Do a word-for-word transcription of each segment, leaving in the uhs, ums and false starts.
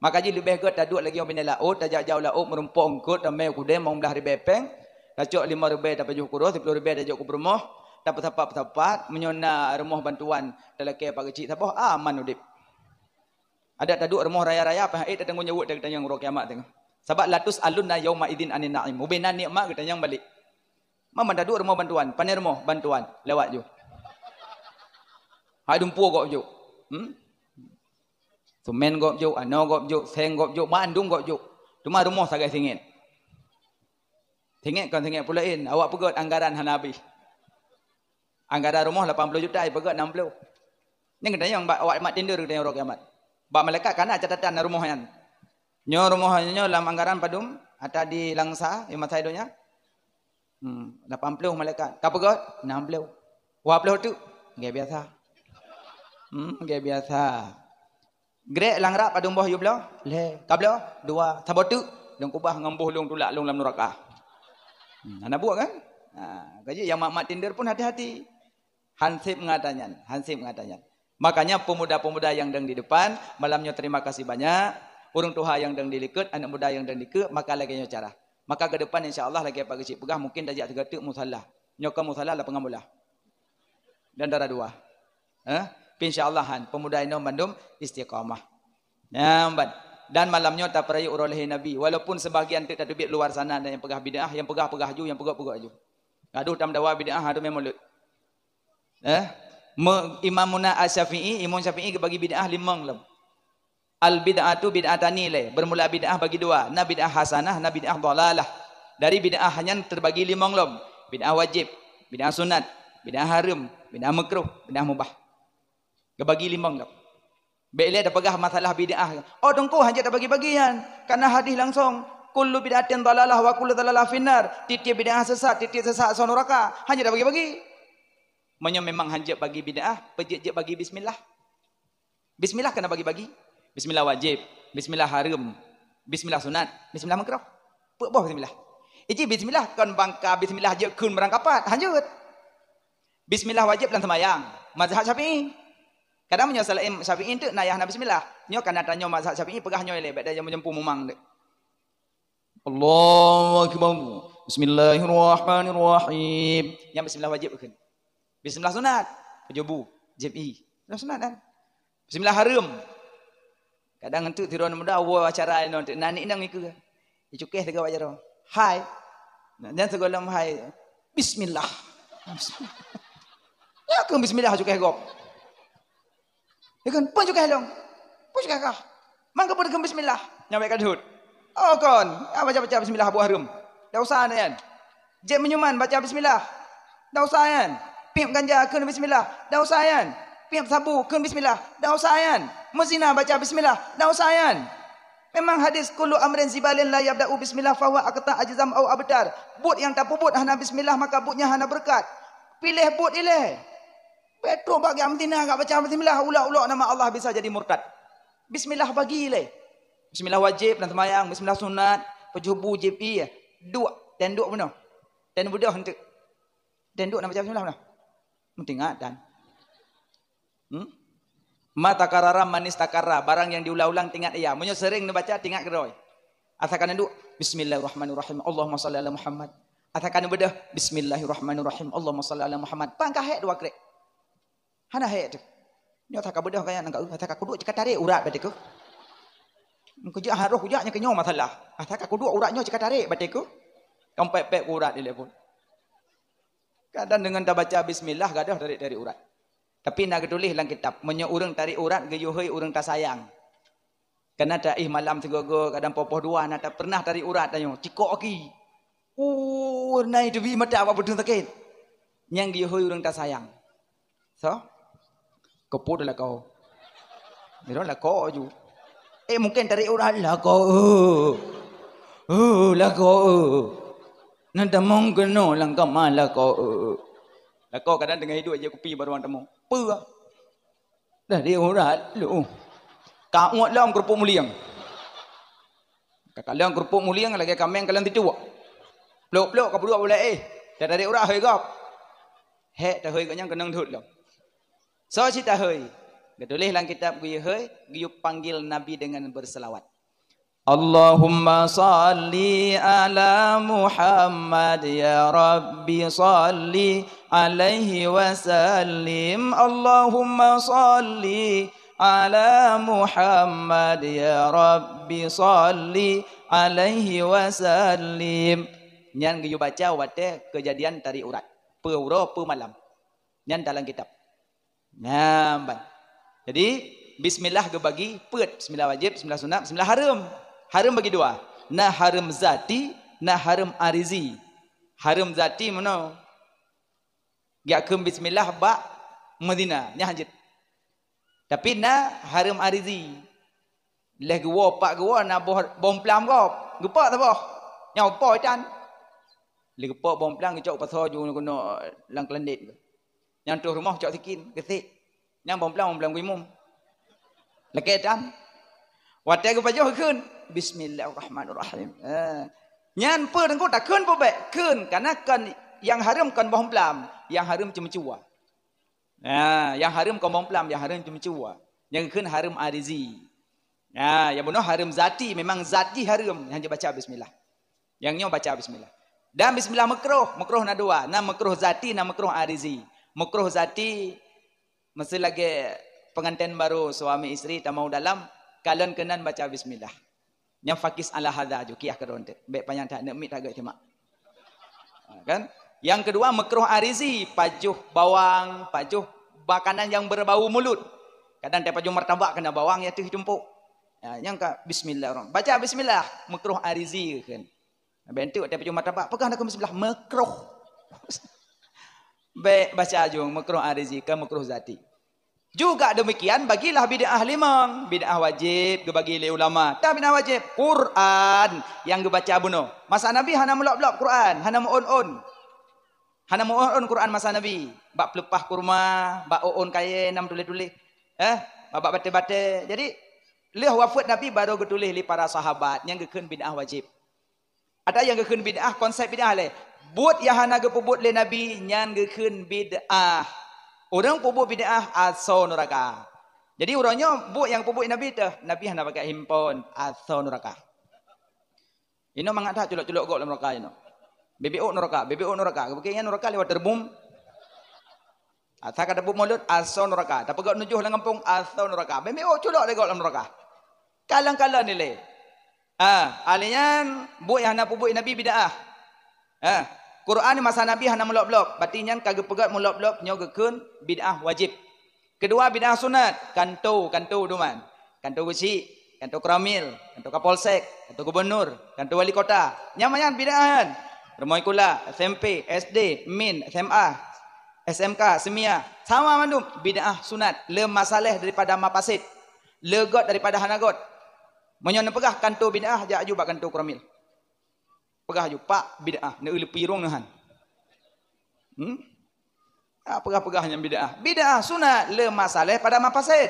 Maka jih leubeh gét taduek lagée ubé laôt, tajak-jak u laôt, meurumpok eungkôt, tamé u keudè limong blaih ribée péng, tacok limong ribée tapajoh keu uroe, siploh ribée tajok keu peurumoh, tapeusapat-peusapat, meunyoe na rumoh bantuan talakée pak geuchik saboh, aman udeb. Adak taduek rumoh raya-raya, pih ék tatanggong jaweueb geutanyoe uroe kiamat teungoh. Sabab latus'alunna yauma idzin 'anin na'im. Ubé na nikmat geutanyoe balek. Ma ban taduek rumoh bantuan, pané rumoh bantuan, lewat ju. Hai dumpeue gob ju. Hmm? Semen gob ju, anoe gob ju, seng gob ju, mandum gob ju. Teuma rumoh sagai singiet. Singiet kon singiet peue laén, awak peugét anggaran hana habéh. Anggaran rumoh lapan ploh juta, ipeugét enam ploh. Nyan geutanyoe bak awak mat tender geutanyoe uroe kiamat. Bak malaikat kana catatan rumoh nyan. Nyoe rumoh nyoe lam anggaran padum, ata di Langsa, di masa donya? Hmm, lapan ploh malaikat. Ka peugét? Enam ploh. Dua ploh teuk? Gaya biasa. Hmm, gaya biasa. Grek lam rab padum boh yue bloe? Lhée. Ka bloe? Dua. Saboh teuk? Lôn kubah ngon boh lôn tulak lôn lam nuraka. Hmm, hana buet kan? Ha, kaji nyang mat-mat tender pun hati-hati. Hanseb ngon ata nyan, hanseb ngon ata nyan. Makanya pemuda-pemuda yang dang di depan, malam nyoe terima kasih banyak. Ureuëng tuha yang dang di likot, anak muda yang dang di keue, maka lagée nyoe cara. Maka ke depan insya Allah lagée Pak Geuchik peugah mungkin tajak sigoe teuk musala. Nyoe ka musala lapangan bola. Dan dara dua. Eh? Tapi insya Allah han, pemuda inoe bandum istiqamah. Nyambat. Dan malam nyoe tapeurayeuk uroe lahé Nabi. Walaupun sebahagian teuk tateubiet luar sana dan nyang peugah bid'ah, nyang peugah-peugah ju, nyang peugah-peugah ju. Gadoh tameudawa bid'ah, adoh mé mulod. Eh? Me-, Imamuna Asy-Syafi'i, Imam Syafi'i geubagi bid'ah limong lom. Al bid'atu bid'atani lé. Bermula bid'ah bagi dua. Na bid'ah hasanah, na bid'ah dhalalah. Dari bid'ah nyan terbagi limong lom. Bid'ah wajib, bid'ah sunat, bid'ah hareuem, bid'ah makruh, bid'ah mubah. Geubagi limong lom. Bék lé tapeugah masalah bid'ah. Oh, teungku, hanjeuet tabagi-bagi nyan. Kana hadih langsong, "Kullu bid'atin dhalalah wa kullu dhalalah finnar." Tiep-tiep bid'ah sesat, tiep-tiep sesat asoe nuraka. Hanjeuet tabagi-bagi. Meunyoe memang hanjeuet bagi bid'ah, peujeuet-jeuet bagi bismillah. Bismillah kana bagi-bagi. Bismillah wajib, bismillah hareuem, bismillah sunat, bismillah makruh. Peuet boh bismillah. Iji bismillah kon bangka bismillah jeuet kheun meurangkapat, hanjeuet. Bismillah wajib lam seumayang, mazhab Syafi'i. Kadang meunyoe salaén Syafi'i teuk na nyang hana bismillah. Nyoe kana tanyoe mazhab Syafi'i peugah nyoe lé, bék tajak meujampu mumang teuk. Allahu akbar. Bismillahirrahmanirrahim. Nyang bismillah wajib kheun. Bismillah sunat. Pajoh bu, jép ie. Bismillah sunat kan? Bismillah hareuem. Kadang enteuk tiron muda woe acara inoe enteuk na aneuk inong ikeue. Icukéh teuga bak jaroe. Hai. Nyan sigohlom hai. Bismillah. Ya keu bismillah cukéh gob. Ikheun, "Peue cukéh lôn? Peue cukéh kah? Man keupeue kheun bismillah?" Nyan bék ka deuhot. Oh kon, ah, baca-baca bismillah buet hareuem. Desya nyan. Jép minuman baca bismillah. Desya nyan. Piep ganja kheun bismillah. Desya nyan. Piep sabu kheun bismillah. Desya nyan. Meuzina baca bismillah. Desya nyan. Memang hadis, "Kullu amrin zibalin la yabda'u bismillah fahuwa aqta' ajzam au abtar." Buet nyang tapeubuet hana bismillah, maka buet nyan hana beureukat. Piléh buet ilée. Bék trok bak geujak meuzina, geujak baca bismillah, ulok-ulok nama Allah, bisa jadi murtad. Bismillah bagi lé. Bismillah wajib lam seumayang, bismillah sunat, pajoh bu jép ie. Duek, dan duek bunoe. Dan beudôh enteuk. Dan duek na baca bismillah bunoe. Meutingat dan. Hmm? Ma takarrara man istakarra, barang yang diulang-ulang tingat ia. Meunyoe sering neubaca, tingat keudroe. Asai ka neuduek, "Bismillahirrahmanirrahim. Allahumma shalli ala Muhammad." Asai ka neubeudôh, "Bismillahirrahmanirrahim. Allahumma shalli ala Muhammad." Pan ka hék dua krek. Hana hék teuh. Nyoe asai ka beudôh kaya nangka, asai ka kuduek cit ka tarek urat batée keuh. Meukujak harôh kujak nyoe keunyoe masalah. Asai ka kuduek urat nyoe cit ka tarek batée keuh. Kampek-pek urat ilée pun. Kadang deungon tabaca bismillah gadoh tarek-tarek urat. Tapi na geutuléh lam kitab, meunyoe ureuëng tarek urat geuyue hôi ureuëng tasayang. Kana taéh malam sigoe-goe kadang poh-poh dua na ta-, pernah tarek urat tanyoe, cikok aki. Uh, na teubi mata awak beudeueng sakét. Nyang geuyue hôi ureuëng tasayang. So? Keupeue lakoe? Nyoe lakoe ju. Eh, mungken tarek urat lakoe. Uh, lakoe. Nan tamong keunoe lam kama lakoe. Lakoe kadang teungoh iduek ijép kupi baru tamong. Peue? Dah di urat lu. Ka uet lom keurupuk mulieng. Ka kalon keurupuk mulieng lagée kaméng kalon tituk. Plok-plok ka peuduek bulée éh. Dah dari urat hôi gob. Hék tahôi gobnyan keunong deuhot lom. Soe cit tahôi? Geutuléh lam kitab geuyue hôi, geuyue panggil Nabi dengan berselawat. Allahumma shalli ala Muhammad, ya Rabbi shalli alaihi wasallim. Allahumma shalli ala Muhammad, ya Rabbi shalli alaihi wasallim. Nyan geuyue baca watée keujadian tarék urat. Peue uroe, peue malam. Nyan dalam kitab. Nyan ban. Jadi, bismillah geubagi peuet, bismillah wajib, bismillah sunat, bismillah hareuem. Hareuem bagi dua. Na hareuem zati, na hareuem arizi. Hareuem zati meunoe. Geukheun bismillah bak meuzina, nyan hanjeuet. Tapi na hareuem arizi. Lheueh geuwoe, pak geuwoe na boh, boh plam gob. Geupok saboh. Nyoe po itan. Lheueh geupok boh plam geucok pasoe ju keunoe lam keulandét. Nyang troh rumoh cok sikin, geusek. Nyang boh plam, boh plam geuimum. Lakée tan. Watée geupajoh kheun, "Bismillahirrahmanirrahim." Eh. Nyan peue teungku takheun peue bék? Kheun, karena kon nyang hareuem kon boh plam, nyang hareuem ceumeucue. Ha, nyang hareuem kon boh plam, nyang hareuem ceumeucue. Nyang kheun hareuem arizi. Ha, nyang bunoe hareuem zati, memang zat jih hareuem, nyang jibaca bismillah. Nyang nyoe baca bismillah. Dan bismillah makruh, makruh na dua, na makruh zati, na makruh arizi. Makruh zati, meuseu lagée pengantin baru suami isteri tamong dalam, kalon keunan baca bismillah. Nyang fakis ala hadza ju kiah keudroe teuh. Bék panyang that, neuk miet that geuh cuma. Ha, kan? Yang kedua, makruh arizi, pajoh bawang, pajoh makanan yang berbau mulut. Kadang tapajoh martabak kena bawang ya teuh tumpok. Ha, nyang ka bismillahirrahmanirrahim. Baca bismillah, makruh arizi kan. Bentuk tapajoh martabak, peugah nakeuh bismillah, makruh. Bék baca ju makruh arizi, kon makruh zati. Juga demikian bagilah bid'ah limong. Bid'ah wajib geubagi lé ulama. Tah bid'ah wajib, Quran nyang geubaca bunoe. Masa Nabi hana meulop-lop Quran, hana meu-ôn-ôn. Hana meu-ôn-ôn Quran masa Nabi. Bak peuleupah kurma, bak ôn-ôn kayée na meutuléh-tuléh. Eh, bak batée-batée. Jadi, lheueh wafeuet Nabi baru geutuléh lé para sahabat nyang geukheun bid'ah wajib. Ada nyang geukheun bid'ah, konsep bid'ah lé. Buet nyang hana geupeubuet lé Nabi, nyan geukheun bid'ah. Ureuëng peubuet bid'ah asoe nuraka. Jadi, uroe nyoe buet nyang peubuet Nabi teuh, Nabi hana pakai himpon, asoe nuraka. Inoe mangat that culok-culok gob lam nuraka inoe. Bibit ôk nuraka, bibit ôk nuraka. Geupike nyan nuraka lewat terbum. Asa ka tapeubuet mulod, asoe nuraka. Tapeugah nujoh lam gampông, asoe nuraka. Bibit ôk culok lé gob lam nuraka. Kalon-kalon ilée. Ah, ahli nyan buet nyang hana peubuet Nabi bid'ah. Ah, Quran masa Nabi hana meulop-lop, berarti nyan ka geupeugét meulop-lop nyoe geukheun bid'ah wajib. Keudua bid'ah sunat, kanto, kanto duman. Kanto geuchik, kanto koramil, kanto kapolsek, kanto gubernur, kanto wali kota. Nyan manyang bid'ah nyan. Rumoh sikula, S M P, S D, min, S M A, S M K, seumiah. Sama mandum bid'ah sunat, le masalah daripada mafasid. Le gét daripada hana gét. Meunyoe neupeugah kanto bid'ah, jak aju bak kanto koramil. Peugah aju, "Pak, bid'ah, neueu leupie rhueng neuhan." Hmm? Ah, peugah-peugah nyang bid'ah. Bid'ah sunat le masalah pada mafasid.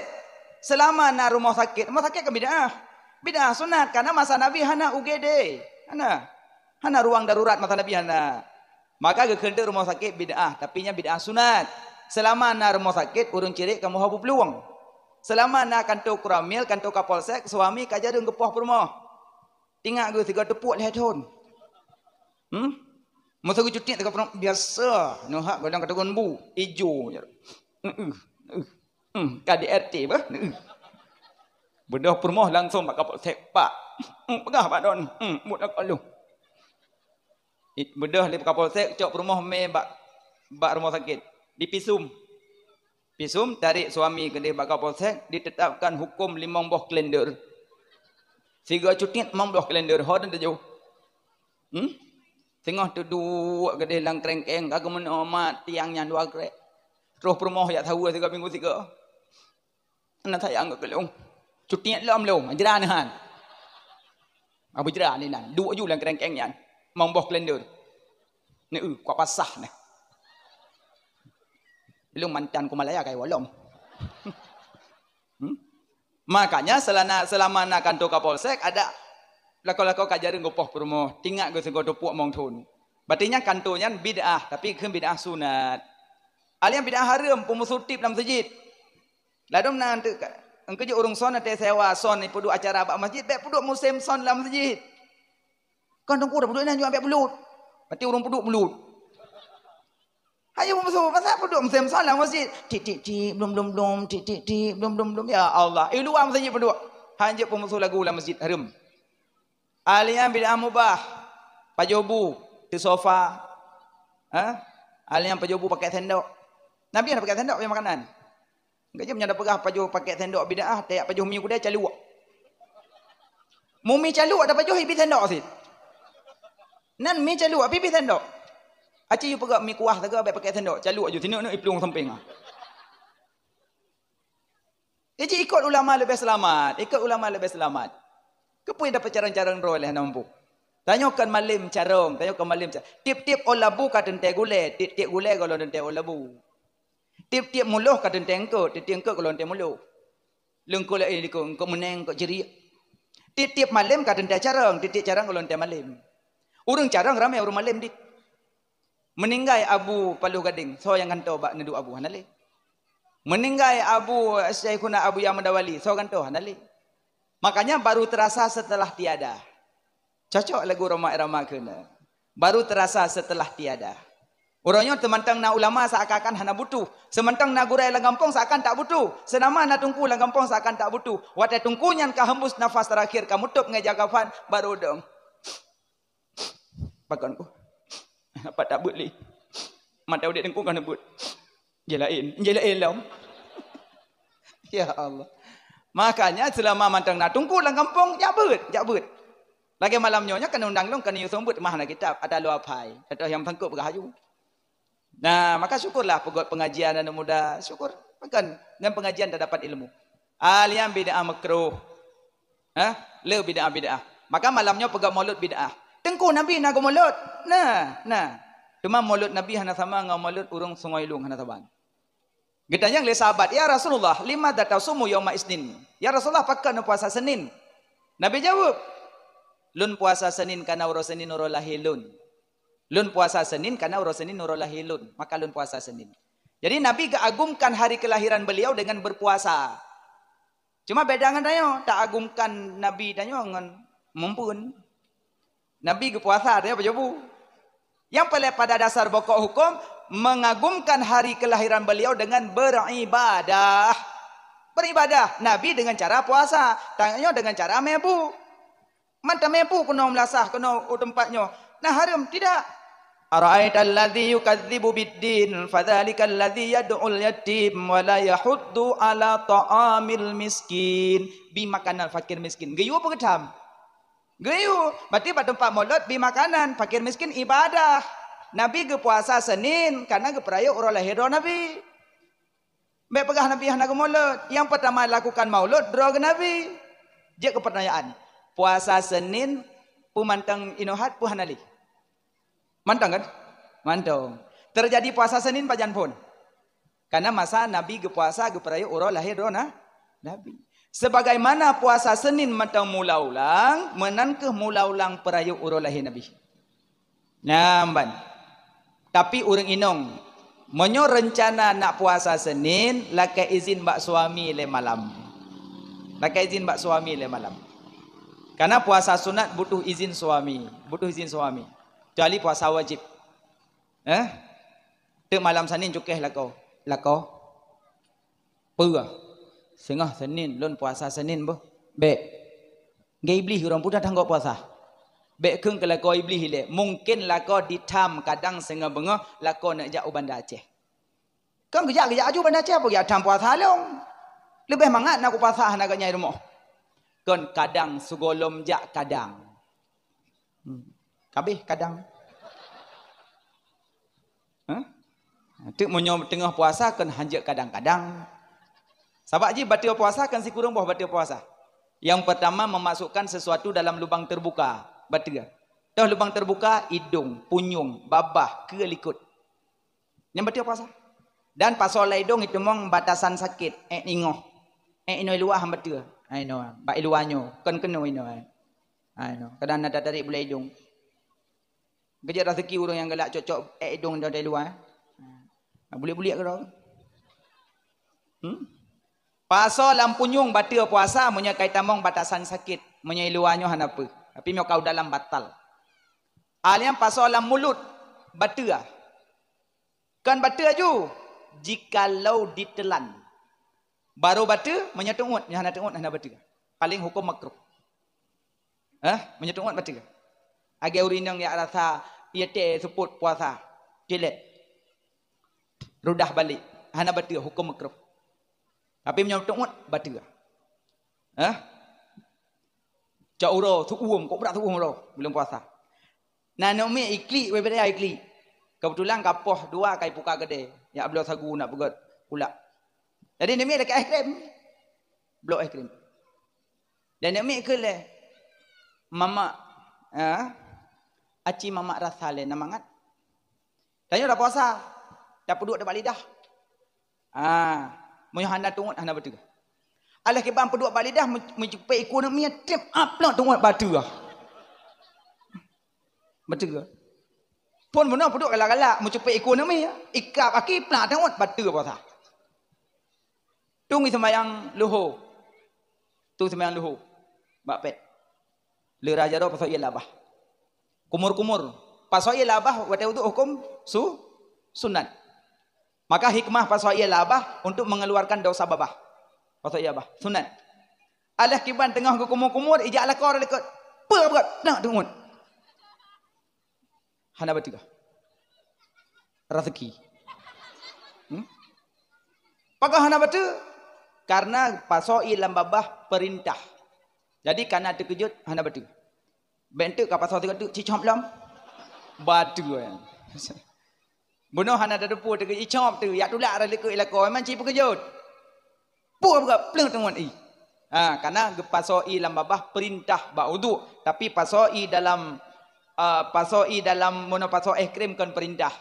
Selama na rumoh sakét, rumoh sakét kan bid'ah. Bid'ah sunat karena masa Nabi hana U G D. Hana. Hana ruang darurat masa Nabi hana. Maka geukheun teuk rumoh sakét bid'ah, tapi nyan bid'ah sunat. Selama na rumoh sakét, ureuëng cirek kamoe hana peuplueng. Selama na kanto koramil, kanto kapolsek, suami ka jareueng geupoh peurumoh. Tingat geuh sigoe teupuek lhée thon. Hmm? Masa geucutiek teuka peurumoh biasa, neuhak godang katagon bu, ijo. Heeh, heeh. Hmm, K D R T bah. Heeh. Beudôh peurumoh langsung bak kapolsek, "Pak, hmm, peugah bak don, hmm, buet lakoe lôn." Beudôh lé kapolsek cok peurumoh mé bak, bak rumoh sakét. Dipisum. Pisum tarek suami keudeh bak kapolsek ditetapkan hukum limong boh kalender. Sigoe cutiet limong boh kalender, ho dan tujoh. Hmm? Teungoh teuduek keudeh lam kerengkeng ka geumeunoe mat tiang nyan dua krek. Troh peurumoh jak saweue sigoe minggu sigoe. Aneuk sayang keu lôn. Cutiet lom lôn, jra neuhan. Abu jra ni nan, duek ju lam kerengkeng nyan. Limong boh kalender. Neu, kuat pasah neh. Belum mantan ku Malaya kai wolom. Hmm? Makanya selana, selama na kanto kapolsek ada lakoe-lakoe ka jareueng geupoh peurumoh, tingat geuh sigoe teupuek limong thon. Berarti nyan kanto nyan bid'ah, tapi kheun bid'ah sunat. Alian bid'ah hareuem, peumusoh tib lam masjid. Ladom na teuk ka-, Engkau jeuet ureuëng son, ateueh sewa son, ipeuduek acara bak masjid, bék peuduek musém son lam masjid. Kon teungku dah peuduek nyan, nyoe bék bulut. Berarti ureuëng peuduek bulut. Hayu musoh, masa peuduek musém son lam masjid. Tik, tik, tik, blum, blum, blum, tik, tik, tik, blum, blum, blum. Ya Allah, i luwa masjid peuduek. Hanjeuet peumusoh lagu lam masjid, hareuem. Ahli nyan bid'ah mubah. Pajoh bu, di sofa. Ha? Ahli nyan pajoh bu pakai sendok. Nabi hana pakai sendok, pakai makanan. Enggak jeuet meunyoe peugah pajoh pakai sendok bid'ah, tajak pajoh mi kudai caluek. Mu mi caluek tapajoh ibi sendok sit. Nan mi caluek, ibi sendok. Aci yue peugah mi kuah saga bék pakai sendok, caluek ju sineuk-neuk iplueng sampéng ah. Jadi ikot ulama leubeh seulamat, ikot ulama leubeh seulamat. Keupeue dapat carong-carong droe leh hana mampu. Tanyoe kon malem carong, tanyoe kon malem carong. Tiep-tiep ôn labu ka teuntée gulée, tiep-tiep gulée gohlom teuntée ôn labu. Tiep-tiep muloh ka teuntée eungkôt, tiep-tiep eungkôt gohlom teuntée muloh. Leungkôt laén likôt, eungkôt meuneng, eungkôt jriek. Tiep-tiep malem ka teuntée carong, tiep-tiep carong gohlom teuntée malem. Ureuëng carong ramé ureuëng malem dit. Meuninggai Abu Paloh Gadeng, soe nyang gantoe bak neuduek Abu? Hana lé. Meuninggai Abu Syaikhuna Abu Yahya Madawali, soe gantoe? Hana lé. Makanya baru terasa setelah tiada. Cocok lagu Rhoma Irama keunoe. Baru terasa setelah tiada. Uroe nyoe seumantong na ulama seakan-akan hana butuh. Seumantong na gurée lam gampông seakan tak butuh. Seunama na teungku lam gampông seakan tak butuh. Watée teungku nyan ka hembus nafas terakhir, ka mutôb ngon ija kafan, baru dong. Pakon ku? Apa tak buet lé? Mata udép teungku kan buet. Jai laén, jai laén lom. Ya Allah. Makanya selama mantong na teungku lam gampông, jak beuet, jak beuet. Lagée malam nyoe nyan kan undang lôn kan yue seumeubeuet mah na kitab, ada lôn aphai. Atau nyang sangkot peugah aju. Nah, maka syukurlah peugét pengajian aneuk muda. Syukur. Kan dengan pengajian dah dapat ilmu. Ahli nyan bid'ah makruh. Hah? Le bid'ah-bid'ah. Maka malam nyoe peugah maulud bid'ah. Teungku Nabi na geumulud. Nah, nah. Cuma maulud Nabi hana sama ngon maulud ureuëng Sungai Lueng, hana saban. Geutanyong lé sahabat, "Ya Rasulullah, lima tasumu yauma isnin?" Ya Rasulullah, pakon puasa Senin? Nabi jaweueb, "Lôn puasa Senin karena uroe Senin uroe lahé lôn. Lôn puasa Senin karena uroe Senin uroe lahé lôn, maka lôn puasa Senin." Jadi Nabi geugumkan hari kelahiran beliau dengan berpuasa. Cuma beda ngon tanyoe, tagumkan Nabi tanyoe ngon meuphon. Nabi geupuasa, tanyoe pajoh bu. Nyang paléng pada dasar pokok huköm, mengagumkan hari kelahiran beliau dengan beribadah. Beribadah, Nabi dengan cara puasa, tanyoe dengan cara meubu. Man tameubu keunoe meulasah keunoe u teumpat nyoe. Nah, hareuem tidak. "Ara'aital ladzi yukadzibu biddin, fadzalikal ladzi yad'ul yatim wa la yahuddu 'ala ta'amil miskin." Bi makanan fakir miskin. Geuyue peugeutam. Geuyue. Berarti bak teumpat mulod bi makanan fakir miskin ibadah. Nabi geupuasa Senin karena geupeurayeuk uroe lahé droe Nabi. Bék peugah Nabi hana geumulod. Nyang peurtama lakukan maulud droe geuh Nabi. Jeuet keu peutanyaan, puasa Senin peue mantong inoe hat peue hana lé? Mantong kan? Mantong. Teujadi puasa Senin pajan phon? Karena masa Nabi geupuasa geupeurayeuk uroe lahé droe na-, Nabi. Sebagaimana puasa Senin mantong mula ulang, meunan kheueh mula ulang peurayeuk uroe lahé Nabi. Nyan ban. Tapi ureuëng inong, meunyoe reuncana nak puasa Senin, lakée izin bak suami lé malam. Lakée izin bak suami lé malam. Karena puasa sunat butuh izin suami, butuh izin suami. Kecuali puasa wajib. Eh? Teuk malam Senin cukéh lakoe. Lakoe. Peue? Singoh Senin, lôn puasa Senin boh. Bék. Geu Iblih ureuëng peue tanggong puasa. Bék kheun keu lakoe Iblih ilée. Mungken lakoe ditam kadang singoh beungoh lakoe neuk jak u Banda Aceh. Kon geujak, geujak aju Banda Aceh, peue geujak tam puasa lôn. Leubeh mangat na kupuasa hana geuh nyang i rumoh. Kon kadang sigohlom jak kadang. Hmm. Kabeh kadang. Hah? Teuk meunyoe teungoh puasa kon hanjeuet kadang-kadang. Sabab jih bateue puasa kon sikureueng boh bateue puasa. Nyang peurtama, memasukkan sesuatu dalam lubang terbuka, bateue. Toh lubang terbuka, idong, punyueng, babah, keue likot. Nyan bateue puasa. Dan pasoe lam idong iteumong batasan sakét, ék ingoh. Ék inoe luwah han bateue. Ai noe, bak i luwa nyoe, kon keunoe inoe. Ai noe, kadang na tatarek bulée idong. Geujak raseuki ureuëng nyang galak cok-cok ék idong dari luwa. Ha, buliek-buliek keudroe. Hmm? Pasoe lam punyueng bateue puasa meunyoe ka itamong batasan sakét, meunyoe i luwa nyoe hana peue. Tapi meunyoe ka u dalam batal. Alheuh pasoe lam mulut bateue. Kon bateue ju, jikalau ditelan. Baru bateue, meunyoe teuôt, meunyoe hana teuôt, hana bateue. Paléng huköm makruh. Eh, meunyoe teuôt bateue. Lagèe ureueng inong jak rasa ie teh seupôt puasa. Cilet. Rudah balek. Hana bateue, huköm makruh. Tapi meunyoe teuôt bateue. Eh? Cok uroe, seuuem, kok brat seuuem uroe, buleuen puasa. Na aneuk miet iklik, wéh beda iklik. Keubeutulan ka poh dua ka ipuka keudè, jak bloe sagu nak peugöt kulak. Jadi aneuk miet lakèe es krim. Bloe es krim. Dan aneuk miet kheun lé, "Mamak, ha? Aci mamak rasa lé na mangat." Tanyoe dah puasa, dah peuduek bak lidah. Ah, meunyoe hana teuôt, hana bateue. Alah kiban peuduek bak lidah, meu-, meucupet iku aneuk miet, tiep ap plak teuôt bateue. Bateue. Phôn bunoe peuduek galak-galak, meucupet iku aneuk miet, ikab aki plak teuôt bateue puasa. Tung i seumayang luho. Tung seumayang luho. Bak pet. Leurah jaroe pasoe ie lam babah. Kumur-kumur. Pasoe ie lam babah watèe udhu huköm su-, sunat. Maka hikmah pasoe ie lam babah untuk mengeluarkan dosa babah. Pasoe ie lam babah. Sunat. Alah kiban teungoh geukumur-kumur, ijak lakoe likot. Peue buet? Nak teuôt. Hana bateue. Raseuki. Hmm? Pakon hana bateue? Karena pasoe ie lam babah peurintah. Jadi, kana teukeujot hana bateue. Bèk enteuk ka pasoe teukeujot cicom lom. Bateue. Bunoe hana tateupeue teukeujot icom teuh, jak tulak rot likot i lakoe, memang ci peukeujot. Peue buka pleueng teungon ie. Ha, karena geupasoe ie lam babah peurintah bak udhu, tapi pasoe ie dalam, ah, pasoe ie dalam, meunoe pasoe es krim kon peurintah.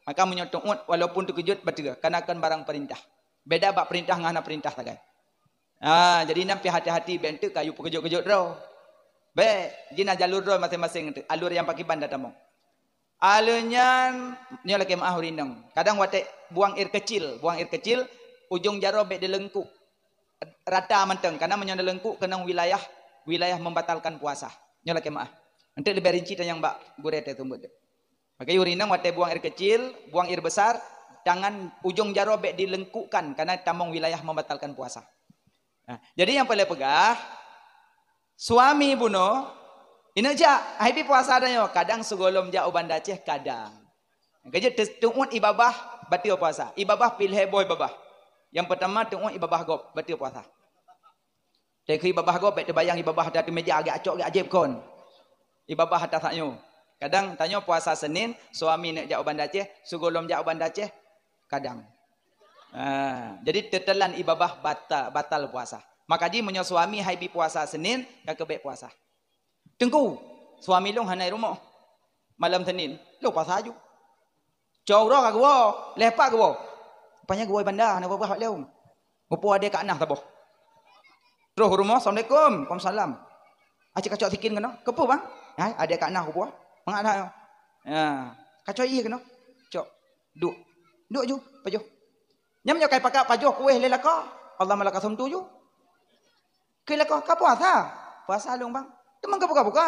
Maka meunyoe teuôt walaupun teukeujot bateue, karena kon barang peurintah. Beda bak peurintah ngon hana peurintah sagai. Ha, jadi nyan pih hati-hati bèk enteuk ka yue peukeujot-keujot droe. Bèk, jih na jalur droe maséng-maséng enteuk, alur nyang pakiban tatamong. Alheuh nyan, nyoe lakèe meu'ah ureueng inong. Kadang watèe buang air kecil, buang air kecil, ujong jaroe bèk di leungkuk. Rata mantong, karena meunyoe di leungkuk keunong wilayah, wilayah membatalkan puasa. Nyoe lakèe meu'ah. Enteuk leubeh rinci tanyong bak gurèe teuh seumeubeuet. Maka ureueng inong watèe buang air kecil, buang air besar, tangan ujong jaroe bèk dileungkukkan, karena tamong wilayah membatalkan puasa. Nah, jadi nyang paleng peugah, suami bunoe, ineuk jak, hai bi puasa tanyoe, kadang sigohlom jak u Banda Aceh, kadang. Keujeuet teu-, teuôt ie babah, bateue puasa. Ie babah pih lhèe boh ie babah. Nyang peutama teuôt ie babah gob, bateue puasa. Teukeue ie babah gob, bèk teubayang ie babah ata teumeja, geuacok, geuajéb kon. Ie babah ata sak nyoe. Kadang tanyoe puasa Senin, suami neuk jak u Banda Aceh, sigohlom jak u Banda Aceh, kadang. Ah, jadi teutelan ie babah bata-, batal puasa. Maka jih meunyoe suami hai bi puasa Senin, ka keuh bèk puasa. "Teungku, suami lôn hana i rumoh. Malam Senin, lôn puasa aju." Cok uroe ka geuwoe, lhèe pat geuwoe. Rupanya geuwoe banda, hana geuwoe bak lôn. Geupeue adèe ka na saboh. Troh u rumoh, "Assalamualaikum." "Waalaikumsalam." "Aci kacok sikin keunoe." "Keupeue, Bang?" "Hai, adèe ka na geupeue. Mangat that nyoe." Ya, kacok ie keunoe. Cok. Duek. Duek ju, pajoh. Nyan nyoe kai pakat pajoh kuéh lé lakoe. Allahumma lakasumtu ju. Keu lakoe, "Ka puasa?" "Puasa lôn, Bang." "Teuma ka buka-buka?"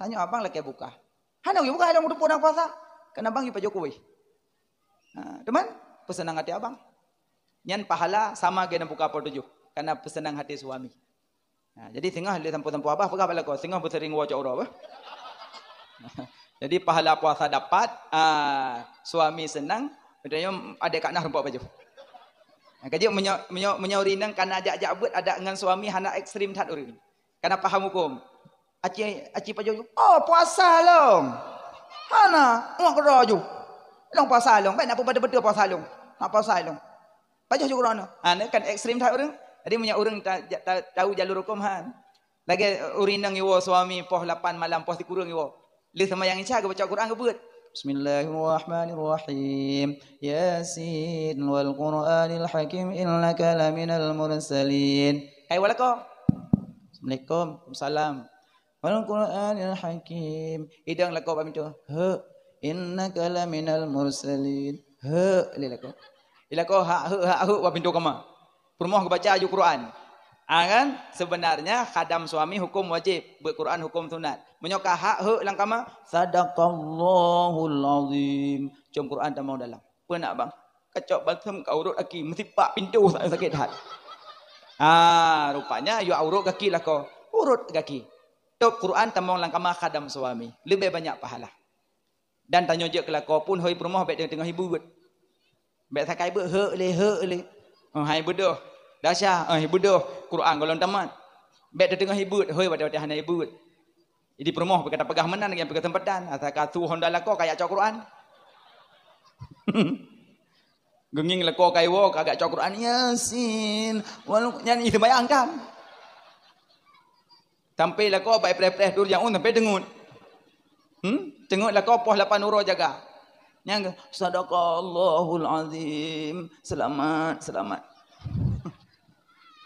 "Tanyoe abang lakèe buka." "Hana yue buka, lôn teupeue na puasa." "Keunan bang yue pajoh kuéh." Ha, teuma peuseunang até abang. Nyan pahala sama geunan buka pukul tujoh, karena peuseunang até suami. Ha, jadi singoh lé sampoe-sampoe abah peugah bak lakoe, singoh beuseuring woe cok uroe bah. Jadi pahala puasa dapat, ah, suami seunang, adèe ka na rumpok pajoh. Ha, ka jeuet meunyoe, meunyoe, meunyoe ureueng inong ka na jak-jak beuet adak ngon suami hana ekstrem that ureueng. Ka na paham huköm. Aci, aci pajoh ju. "Oh, puasa lôn." "Hana, ngon keudroe ju." "Lôn puasa lôn." "Bèk na peubeutôi-beutôi puasa lôn." "Hana puasa lôn." Pajoh ju keudroe nyoe. Ha, nyoe kan ekstrem that ureueng. Jadi meunyoe ureueng ta-, ta-, tau jalur huköm han. Lagèe ureueng inong iwoe suami poh lapan malam, poh sikureueng iwoe. Lheueh seumayang Isya geubaca Quran geubeuet. "Bismillahirrahmanirrahim. Yasin wal Qur'anil Hakim innaka laminal mursalin." Hai woe lakoe. "Assalamualaikum." "Waalaikumsalam." "Wal Qur'anil Hakim." Idong lakoe bak pintoe. "Heu, innaka laminal mursalin." "Heu," lé lakoe. Lé lakoe hak heu, hak heu bak pintoe kama. Peurumoh geubaca aju Quran. Ah, kan? Sebenarnya khadam suami hukum wajib, beuet Quran hukum sunat. Meunyoe ka hak hek lam kama, sadaqallahul azim. Cong Quran tamong dalam. Peue nak bang? Kacok balsem ka urot aki, meusipak pintoe sa-, sakét that. Ah, rupanya yue urot gaki lakoe. Urot gaki. Top Quran tamong lam kama khadam suami. Leubeh banyak pahala. Dan tanyoe jeuet keu lakoe pun, hôi peurumoh, bék teungoh-teungoh ibeuet. Bék sakai beuet, hek lé, hek lé. Oh, hai beudoh. Dasya, oh, ibeudoh. Quran golom tamat. Bék teungoh ibeuet, hôi watée-watée hana ibeuet. Jadi peurumoh, beu ka tapeugah meunan lagée peugah seumpatan. Asa ka su honda lakoe, ka jak cok Quran. Geungieng lakoe ka iwoe, ka jak cok Quran. Yasin. Walau nyan ih sembayang kan. Sampai lakoe bak ipreh-preh turjaun sampai teungeut. Hmm? Teungeut lakoe poh lapan uroe jaga. Nyang, "Sadaqallahul azim. Selamat, selamat."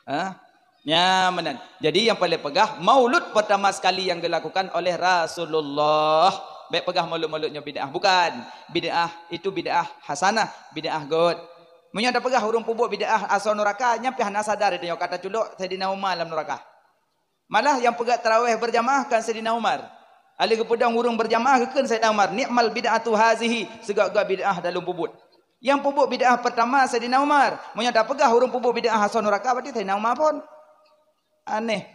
Ha? Nya meunan. Jadi yang paling peugah, maulud pertama sekali yang dilakukan oleh Rasulullah. Bék peugah maulud-maulud nyoe bid'ah. Bukan. Bid'ah itu bid'ah hasanah, bid'ah göt. Meunyoe tapeugah ureuëng peubuet bid'ah asoe nuraka, nyan pih hana sadar tanyoe ka taculok Saidina Umar lam nuraka. Malah nyang peugah tarawih berjamaah kan Saidina Umar. Ali geupeudong ureuëng berjamaah geukheun Saidina Umar, "Ni'mal bid'atu hazihi," sigoe-goe bid'ah dalam peubuet. Nyang peubuet bid'ah pertama Saidina Umar. Meunyoe tapeugah ureuëng peubuet bid'ah asoe nuraka, berarti Saidina Umar phon. Aneh.